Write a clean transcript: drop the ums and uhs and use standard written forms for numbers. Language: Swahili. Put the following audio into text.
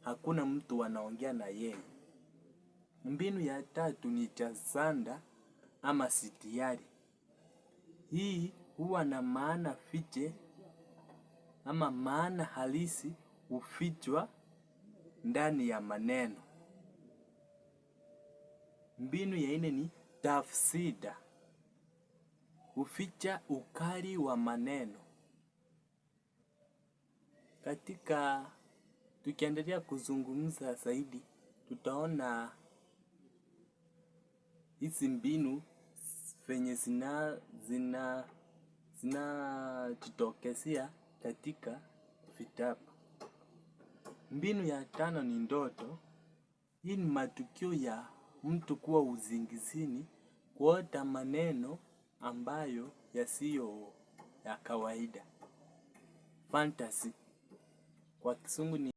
hakuna mtu anaongea na yeye. Mbinu ya tatu ni jazanda ama sitiari. Hii huwa na maana fiche ama maana halisi hufichwa ndani ya maneno. Mbinu ya nne ni tafsida, huficha ukali wa maneno. Katika tukiendelea kuzungumza zaidi, tutaona hizi mbinu venye zinajitokezea katika vitabu. Mbinu ya tano ni ndoto. Hii ni matukio ya mtu kuwa usingizini kuota maneno ambayo yasiyo ya kawaida. Fantasy kwa kizungu ni